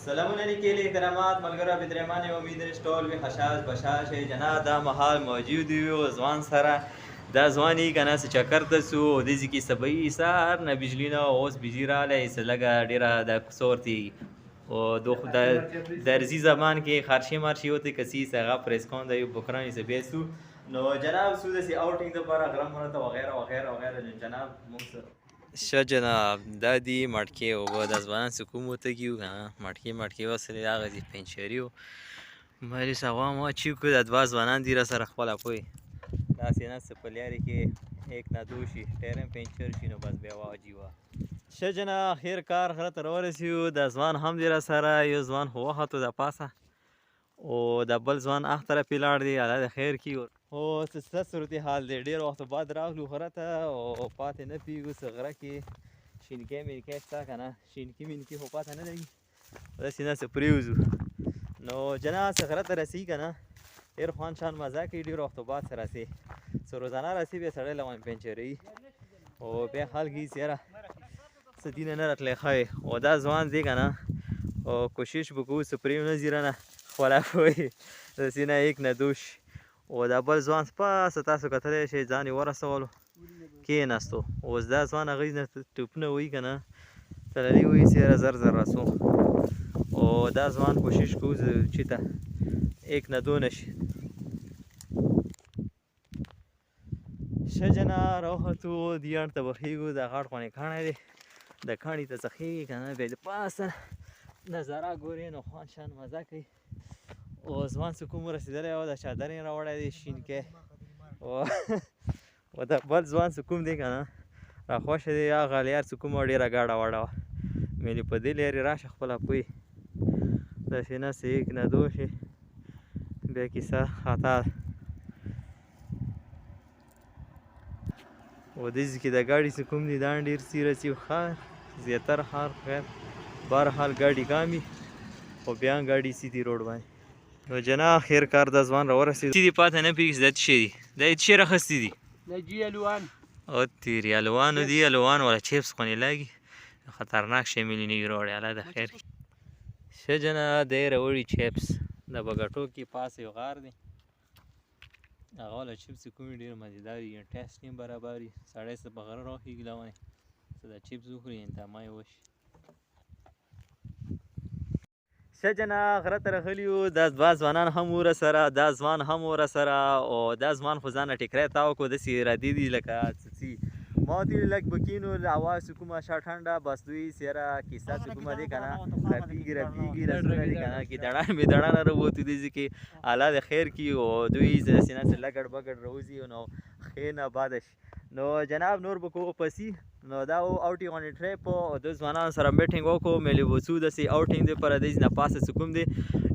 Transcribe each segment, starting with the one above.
سلامونه لیکلي احترامات ملګرو عبدالرحمن یو امید ټول وی خشاش بشاش جنا دا محل موجود یو ځوان سره دا ځواني کنه څه چکر ته سو او دې ځای کې سبعي سار نه بجلی نه اوس بجلی راغلی څه لږه ډېره د کوڅه او د درزي زمان کې خرشي مرشي وته کسي څه هغه پریس کون دی بکران څه بیا سو. نو جناب سو داسې آوټینګ دپاره غره مره ته وغیره وغیره وغیره. جناب موږ سره شه جناب دا دي مټکې اوبه دا ځوانان څه کوم وتږي که نه مټکې مټکې وسلې هغه دي پنچري و مالي سوا ما چې کو دا دوه ځوانان دي را سره خپله پوی داسې نه څه په لارې کې ایک نه دو شي ټایر هم پنچر شي نو بس بیا واجیوه. شه جناب اخر کار غره ته راورسېدو. دا ځوان هم دی را سره یو ځوان خو وختو د پاسه او دا بل ځوان اخ طرف یې لاړ دی الله د خیر کړي. او څه صورتحال دی ډېر وخت بعد راغلو غره ته او پاتې نه پیږو څه غره کې شینکی مینکی شته که نه شینکي مینکي خو پاته نه لګي داسې نه څه پرېوځو. نو جناب څه غره ته رسي که نه ډېر خوند شان مزه کوي ډېر وخت بعد څه رسي څه روزانه رسي بیا سړی لغوان پنچروي او بیا خلک یې چې یاره څه دینه نه راتلی ښه وي. او دا ځوان دی که نه او کوشش به کوو څه پرې نه ځي رانه خپله پوهې داسې نه ایک نه دو شي. او دا بل ځوان پاسه تاسو کتلی شئ ځان یې ورسولو کېناستو. اوس دا ځوان هغه نه ټوپونه وهي که نه تللی وایي چې یاره زر زر رسو. او دا ځوان کوشش کوو چې ته ایک نه دو نه شي. شه جنا راوختو دې اړ ته به خېږو دا غاړ غونې کاڼی دی د کاڼي ته څه خېږي که نه بیا د پاسه نظاره ګورې نو خوند شان مزه کوي. او ځوان څه کوم ورسېدلی او دا چادر یې راوړی دی شینکی او دا بل ځوان څه کوم دی که نه راخوښه دی هغه لیار څه کومه ډېره ګاډه وډه وه مې په دې لارې راشه خپله پوی داسې نه څه ایک نه دو شي بیا کیسه خطا ده. او دې ځای کې د ګاډي څه کوم دي دا ډېر څیره چې ښار زیاتره ښار خیر بهرحال ګاډي کامي خو بیا هم ګاډي سیدي روډ باندې. نو جنا خیر کار دا ځوان راورسېد. څه دي پاته نه پیږي دا څه شی دي دا یې څه راخیستي دي؟ نجي الوان. او تېري الوانو دي الوان ولا چپس خو نه لګي خطرناک شی مې نه وي راوړی الله د خیر کړي. ښه جنا دی راوړي چپس د بګټو کې پاس یو غار دی هغه والا چپس کومې ډېر مزېدار دي ټیسټ یې برابر وي سړی څه په غره راخېږي لونی څه دا چپس وخوري انتما یې وشي. ښه جنا غره ته راغلي یو دا دوه ځوانان هم وو راسره دا ځوان هم وو راسره او دا ځوان خو ځانه ټیکری تاو کړو داسې رادي دي لکه څه ما ورته ویل لږ به کښېنو هوا څه کومه ښه ټنډه بس دوی چې یاره کیسه څه کومه دی که نه رپېږي رپېږي رسونه دي که نه ګیدړان میدړان راووتو دې ځای کې الله د خیر کړي. او دوی داسې نه څه لګړ بګړ راوځي نو ښې نه باده شي. نو جناب نور به کوو پسي. نو دا و آوټینګ غونډې ټریپ او د ځوانانو سره میټینګ وکړو ملي وڅو داسې آوټینګ دی پر دې نه پاسه څه کوم دی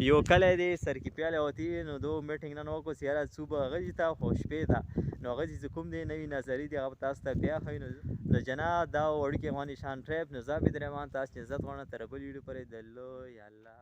یو کلی دی سرکي پیاله وتی نو دو میټینګ نن وکړو چې یاره څو به غځي ته خو شپې ته نو غځي څه کوم دی نوې نظري دی هغه به تاسو ته بیا ښیو. نو جناب دا و وړوکی غونډې شان ټریپ. نو زه عبدالرحمن تاسو عزت غواړم تر بل ویډیو پورې د لوی الله.